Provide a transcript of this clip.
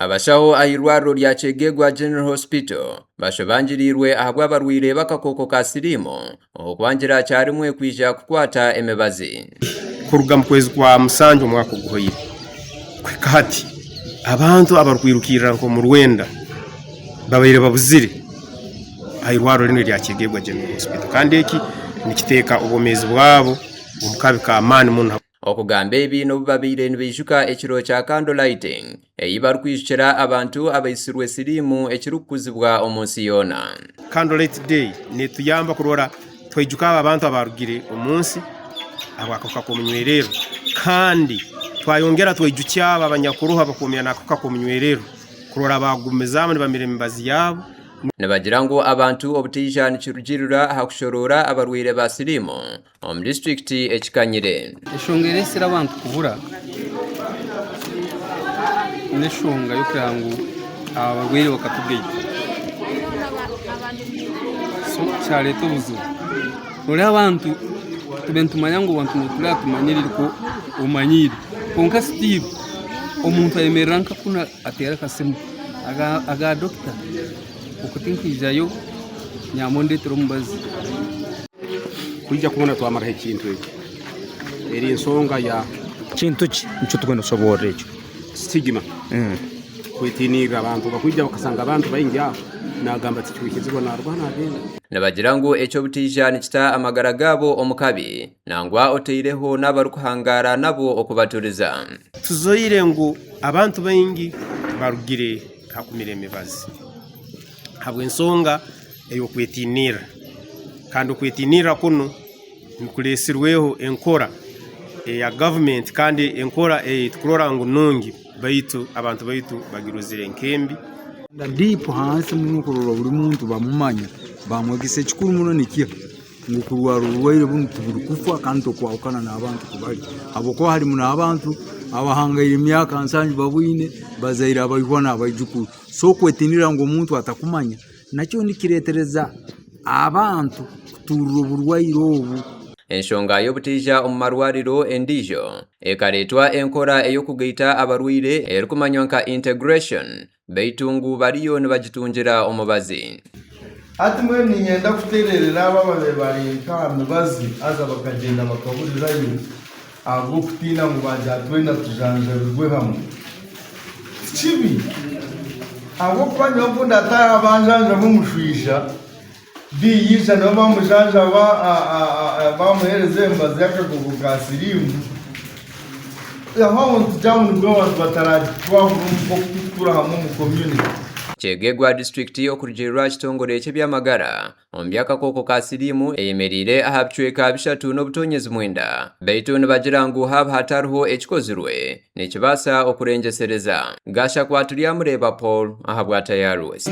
Abashaho aha irwariro rya Kyegegwa General Hospital bashobangiriirwe ahabw'abarwaire b'akakooko ka siriimu okwangira kyarimwe kwija kukwata emibazi. Kuruga mu kwezi kwa musanju omwaka oguhoire kuhika hati, abantu abarikwirukirira nk'omu rwenda babaire babuzire aha irwariro rinu erya Kyegegwa General Hospital kandi eki nikiteeka obwomeezi bwabo omu kabi k'amaani muno. Okugamba ebi n'obu babaire nibaijuka ekiro kya Candle Lighting ei barikwijukira abantu abaitsirwe siriimu ekirikukuzibwa omu nsi yoona. Candle Light Day netuyamba kurora twaijuka abo abantu abarugire omu nsi ahabw'akahuka k'omunywererro kandi twayongera twaijukya abo abanyakuruho abakwomeera n'akahuka k'omunywererro kurora bagumizamu nibamira emibazi yaabo. Nibagira ngu abantu obutaija nikirugiirira aha kushoroora abarwaire ba siriimu omu disiturikiti ekikanyire. Enshonga eretsire abantu kubura n'enshonga y'okureeba ngu abarwaire bakatugaita so kyareeta obuzibu. Noreeba abantu tube nitumanya ngu abantu nitureeba tumanyirire ku omanyiire kwonka still omuntu ayemerera nka kunu ateera akasimu aga dokita oku tinkwijayo nyamba ondetere omubazi. Kwija kubona twamaraho ekintu eki eri nsonga ya. Kintu ki? Nikyo turikwenda kushoboorora ekyo. Stigma, kwetiinirira abantu bakwija bakasanga abantu baingi aho nagamba ati kihwikizibwa naruga nagenda. Nibagira ngu eky'obutaija nikita amagara gaabo omu kabi nangwa otaireho n'abarikuhangaara nabo okubaturiza. Tuzoire ngu abantu baingi barugire aha kumira emibazi ahabw'ensonga ey'okwetiinirra kandi okwetiinirra kunu nikureetsirweho enkora eya gavumenti kandi enkora ei tukurora ngu nungi baitu abantu baitu bagirozire nk'embi. Diipu ahansi muno kurora buri muntu bamumanya bamwegesa ekikuru muno nikiha ngu kurwara oburwaire bunu tiburikufa kandi tokwahukana n'abantu kubari ahabw'okuba harimu n'abantu abahangaire emyaka nsanju babwine bazaire abaihwa n'abaijukuru so okwetinira ngu omuntu atakumanya Nakyo nikireetereza abantu kutuurira oburwaire obu. Enshonga y'obutaija omu marwariro endiijo ekareetwa enkora ey'okugaita abarwaire erikumanywa nka integration beitu ngu bariyo nibagitungira omubazi. Hati mbwenu niinyenda kuteererera abo ababaire bari nk'aha mibazi haza bakagyenda bakaburirayo ahabw'okutiina ngu baagira twena tujanjabirwe hamwe. Ti kibi ahabw'okuba nyowe ku ndataaha banjanjaba omushwija, yaija nabo bamujanjaba bamuheereza emibazi y'akakooko ka siriimu, aho aho nitugira ngu nibwo abantu bataragitwahura nk'oku turikutuura hamwe omu community. Kyegegwa disiturikiti okurugiirira aha kitongore ky'eby'amagara Omu by'akakooko ka siriimu eyemereire aha bicweka bishatu n'obutoonyezi mwenda. Beitu nibagira ngu haaba hatariho ekikozirwe, nikibaasa okurengyesereza. Gashakwa Turyamureeba Paul ahabwa Tayari West.